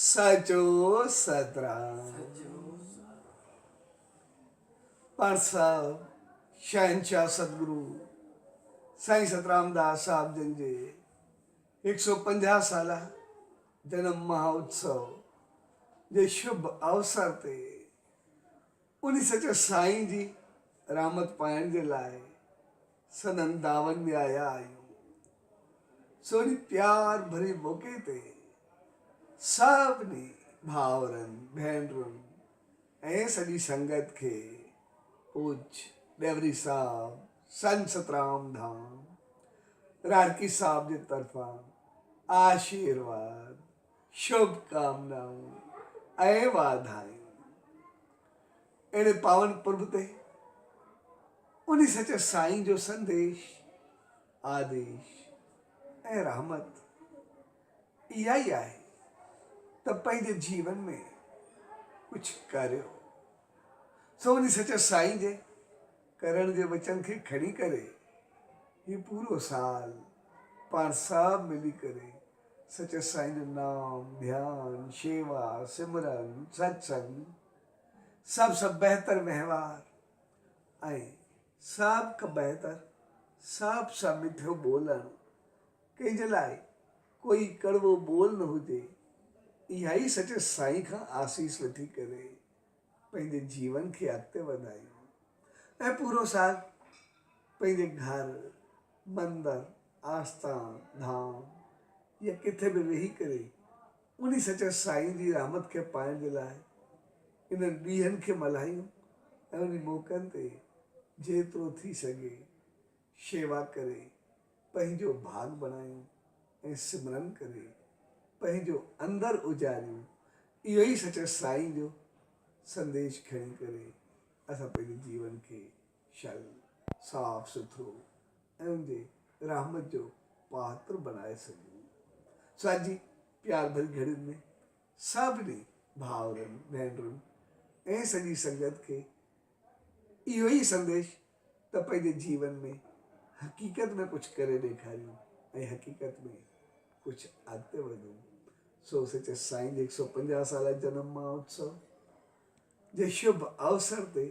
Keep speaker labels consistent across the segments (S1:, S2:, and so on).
S1: سچو سترام. پاڻ سڀ شهنشاهه ستگرو سائين سترام داس صاحب جن جي هڪ سو پنجاهه سالا جنم مها اتسو جي شڀ اوسر تي انهي سچي سائين جي رحمت پائڻ جي لاء سندن دعون ۾ آيا آهيون. سو انهي پيار ڀري موقعي تي سڀني ڀائرن، ڀينرن ۽ سڄي سنگت کي پوڄ ڏيوري صاحب، سنت سترام ڌام، راڙڪي صاحب جي طرفان آشيرواد، شڀ ڪامنائون ۽ واڌايون. اهڙي پاون پرب تي انهي سچي سائين جو سنديش، آديش ۽ رحمت اها ئي آهي ته پنهنجي جيون ۾ ڪجهه ڪريو. سو انهي سچي سائين جي ڪرڻ جي وچن کي کڻي ڪري هي پورو سال پاڻ سڀ ملي ڪري سچي سائين جو نام، ڌيان، شيوا، سمرن، ستسنگ، سڀ سان بهتر وهنوار ۽ سڀ کان بهتر سڀ سان مٺو ٻولڻ، ڪنهن جي لاء ڪوئي ڪڙوو ٻول نه هجي، اها ئي سچي سائين کان آسيس وٺي ڪري پنهنجي جيون کي اڳتي وڌايون ۽ پورو سال پنهنجي گهر، مندر، آستان، ڌام يا ڪٿي به ويهي ڪري انهي سچي سائين جي رحمت کي پائڻ جي لاء انهن ڏينهن کي ملهايون ۽ انهي موقعن تي جيترو ٿي سگهي شيوا ڪري پنهنجو ڀاڳ بڻايون ۽ سمرن ڪري پنهنجو اندر اجاريون اهو ئي سچي سائين جو سنديش کڻي ڪري اسان پنهنجي جيون کي شل صاف سٿرو ۽ ان جي رحمت جو پاتر بڻائي سگهون. سو اڄ جي پيار ڀري گهڙين ۾ سڀني ڀائرن، ڀينرن ۽ سڄي سنگت کي اهو ئي سنديش ته پنهنجي جيون ۾ حقيقت ۾ ڪجهه ڪري ڏيکاريون ۽ حقيقت ۾ ڪجهه اڳتي وڌون. سو سچي سائين جي هڪ سو پنجاهه سالا جنم مهوتسو جي شڀ اوسر تي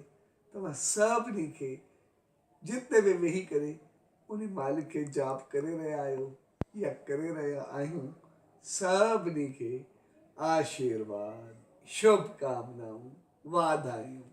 S1: توهان سڀني کي جتي به ويهي ڪري انهي مالڪ کي جاپ ڪري رهيا آهيو يا ڪري رهيا آهيون سڀني کي آشيرواد، شڀ ڪامنائون، واڌايون.